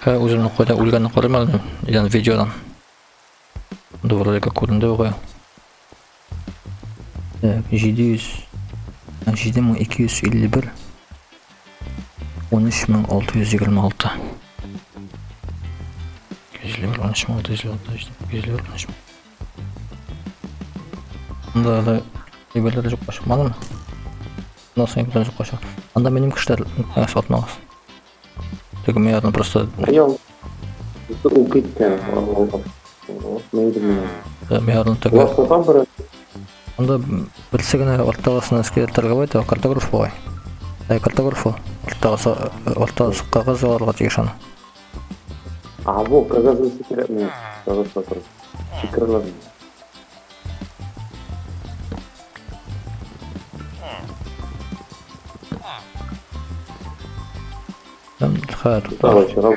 Хә, үземне кайда үлгәнне карыйм әле, идән видеодан. Монда вроде как күренде бугай. Так, 700 7251 13626. 251 13626 251 13. Анда әле әйберләр юкка чыкмадымы? Моннан соң әйберләр юкка чыга. Анда минем кешеләр сатмагыз. Теге мин аны просто Аял. Ул киткән. Мин аны теге. Анда берсе генә арттагысына скелет торговать, а картограф бугай. Ә картограф ул. Арттагысы арттагысы кәгазь алырга тиеш аны. А бу кәгазь кирәкми. Кәгазь сатыр. Фикерләр. Хәер. Давай, чыгам.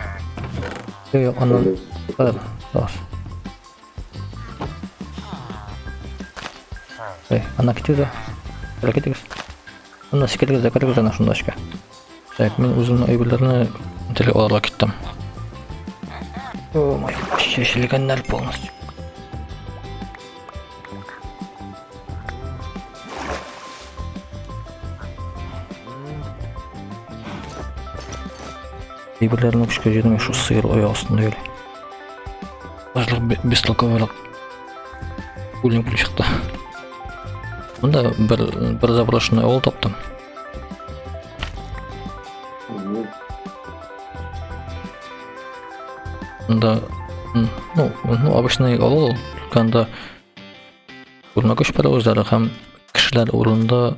Юк, аннан. Хәер, тагыз. Эй, ана китегез. Бер китегез. Анда сикерегез дә керегез ана шунда эчкә. Так, мин үземнең әйберләрне теле алырга киттем. О, мой, чәчелгәннәр полностью. Әйберләрне көчкә җыйдым, шул сыер аяк астында йөри. Башлык бестолковыйрак үлем килеп чыкты. Монда бер заброшенный авыл таптым. Монда ну, обычный авыл, только анда күрмәкүч паровозлары һәм кешеләр урынында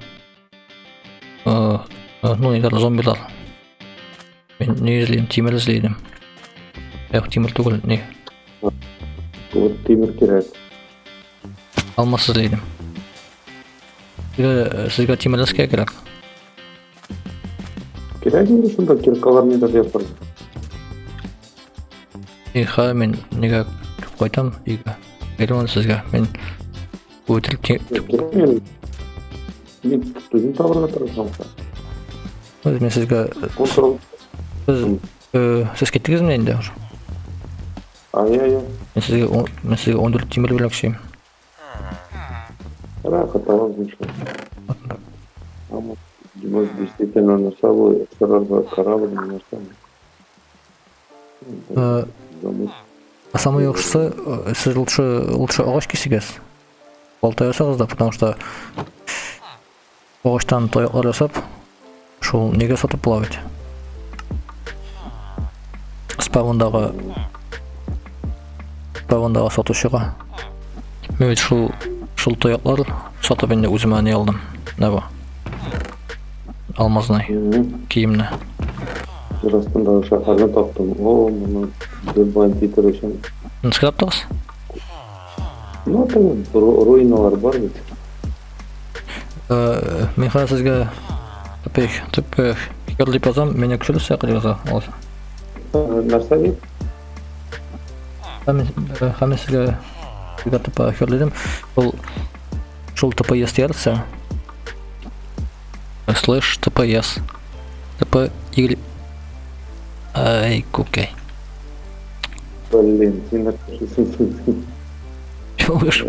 ну, ниләр, зомбилар. Мин не эзлим, тимер эзлидем. Юк, тимер түгел, не. Вот тимер кирәк. Алмаз эзлидем. Сезгә, сезгә тимер нәрсәгә кирәк? Кирәк инде шунда киркалар нидер ясар. И, хәзер мин нигә кайтам өйгә. Бирәм аны сезгә. Мин үтереп Кирәк мин. Мин үзем табырга тырышам. Үз мин сезгә Контрол. Сез, сез киттегезме инде уже? Ай, ай, ай. Мин сезгә 14 тимер бүләкчем. Рахат, алам ничего. Может, действительно на собой сразу корабль не нашел. Самый яхшысы, сез лучше агач кисегез. Балта ясагыз да, потому что агачтан таяклар ясап, шул нигә сатып була бит. Спавындагы сатучыга. Мин бит шул таяклар сатып инде үземә не алдым. Менә бу. Алмазный киемне. Җир астындагы шәһәрне таптым. О, моны бер бандитлар өчен. Ничек таптыгыз? Ну, там руиналар бар бит. Мин хәзер сезгә тупик, тупик, фикер дип язам, мине күчерсә, кадәр алса. Нәрсә дип? Һәм сезгә сезгә тупа фикер дидем. Ул шул ТПС диярсә. Слэш ТПС. ТП Y. Ай, кукай. Блин, син нәрсә? Чолыш.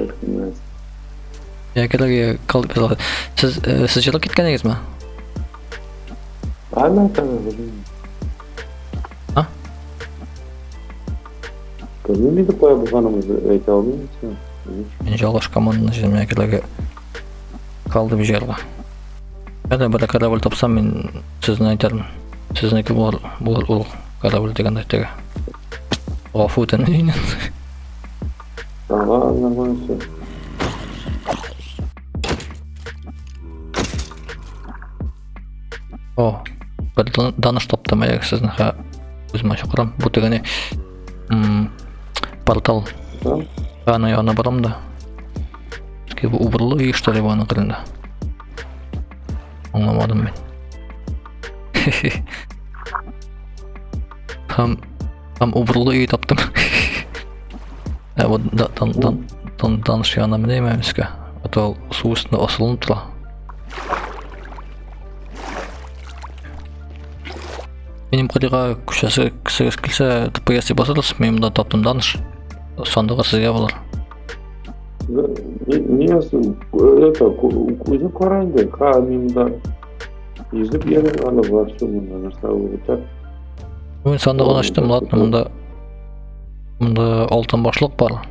Я кадәр калып язалар. Сез сез җылып киткәнегезме? Ана там. А? Белмим инде кая булганыбызны әйтә алмыйм сиңа. Мин жалгыш команданы җыйдым, я кадәр калды җыярга. Әгәр бер корабль тапсам, мин сезне әйтермен. Сезнеке булыр ул корабль дигәндә теге. Гафу үтенә. Ага, нормально все. О, бер таныш таптым әгәр сезне ха үземә чакырам. Бу тегене портал. Аны янына барам да. Бу убырлы өй что ли бу аның кырында. Аңламадым мин. Һәм убырлы өй таптым. Ә вот да, дан, дан, дан, таныш янына менәйм өскә. А то су өстендә асылынып тора. Минем кырыйга күчәсе кесегез килсә, ТПС дип басыгыз, мин монда таптым таныш. Сандыгы сезгә булыр. Не, это, үзең кара инде. Ха, мин монда йөзеп йөрим әле вообще монда нәрсә булып бетә. Мин сандыгын ачтым, ладно, монда алтын башлык бар.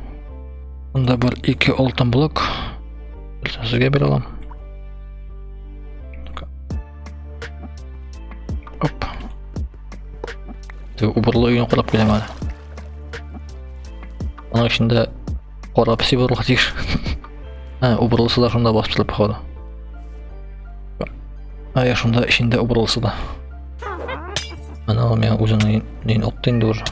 Монда бер ике алтын блок. Берсен сезгә бирә алам. Оп. Теге убырлы өйне карап киләм әле. Аның эчендә кара песи булырга тиеш. Ә, убырлысы да шунда басып тора, походу. А, я шунда эчендә убырлысы да. Ана ул миңа үзенең нин отты инде уже.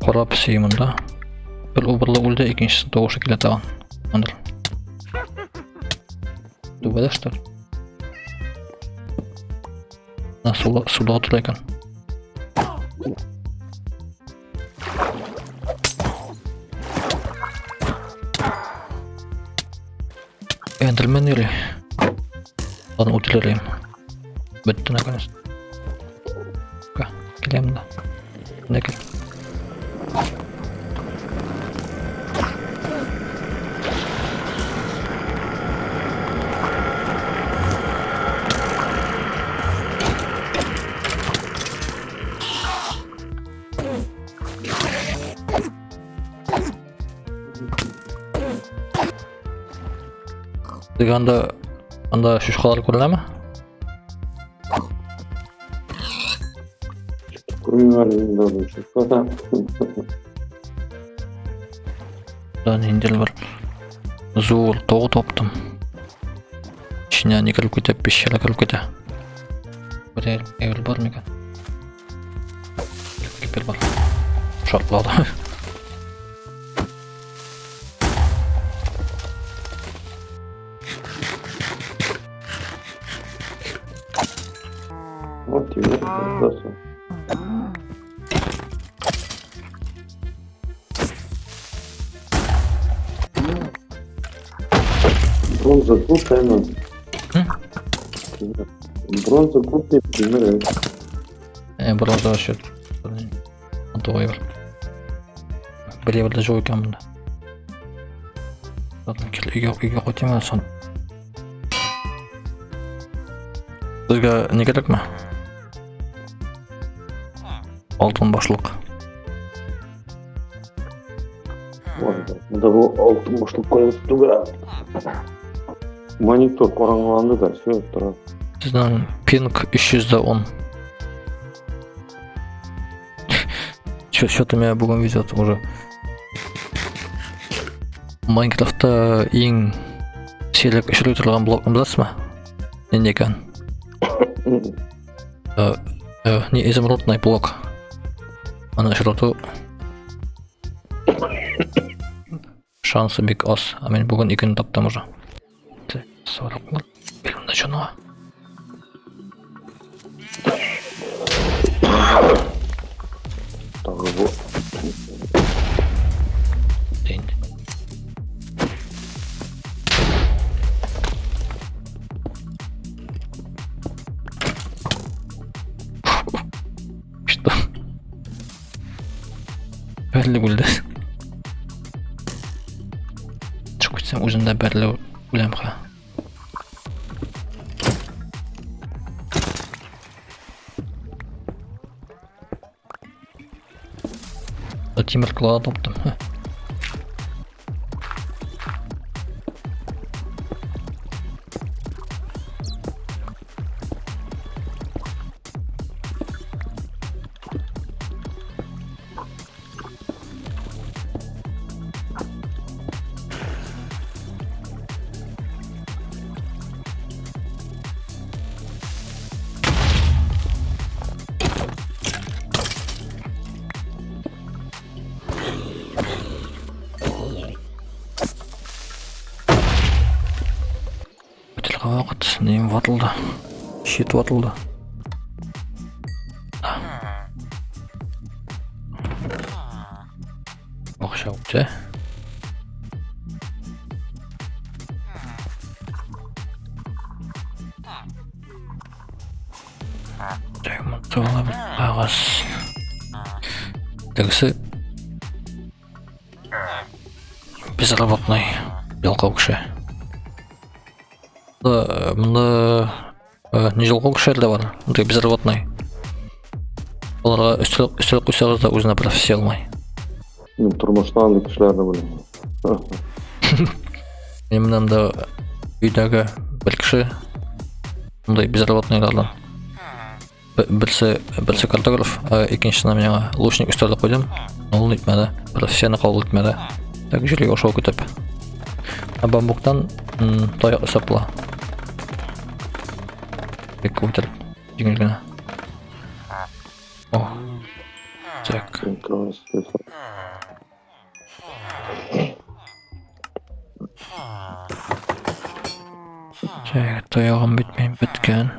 Кара песи монда. Бер убырлы үлде, икенчесе тавышы килә тагын. Андыр. Түбәдә что ли? А, суда, суда утыра икән. Эндермен йөри. Аны үтерер. Бетте наконец. Киләм да. Менә кил. Теге анда анда шушкалар күренәме? Күрмим әле мин дә шушка да. Да ниндидер бер зур тау таптым. Эченә ни кереп китә, пещера кереп китә. Бер әйбер бар микән? Крипер бар. Шартлады. Вот тимер, красавцы. Бронза тут, наверное. Бронза тут, тимер. Бронза вообще. Антовый бер. Бер әйбер дә юк икән монда. Ладно, кил, өйгә, өйгә кайтыйм әле соң. Безгә ни кирәкме? Алтын башлык. Монда бу алтын башлык кайгысы түгел. Монитор караңгыланды да, все, тора. Сезнең пинг 310. Что-то меня бүген везет уже. Майнкрафтта иң сирәк очрый торган блокны беләсезме? Нинди икән? Не изумрудный блок. Аны очрату шансы бик аз. А мин бүген икене таптым уже. Так, 40 миллион чынга. Тагы бу. День. Что? Бәрелеп үлде. Чыгып китсәм, үзем дә бәрелеп үләм ха. Тимер кылага таптым. Бөтелгә вакыт, нем ватылды. Щит ватылды. Акча Үсә үсә. Так, монда бер кагаз. Тегесе безработный ялкау кеше. Монда не жалкау кешеләр дә бар, монда безработный. Аларга өстәл өстәл куйсагыз да үзенә профессия алмый. Мин тормышта андый кешеләрне беләм. Мин менә монда өйдәге бер кеше мондай безработныйлардан. Берсе берсе картограф, ә икенчесенә миңа лучник өстәле куйдым. Ул нитмәде, профессияне кабул итмәде. Так җиргә ашау көтеп. Ә бамбуктан таяк ясап була. Бик күп итеп, җиңел генә. О. Так. Так, таягым бит минем беткән.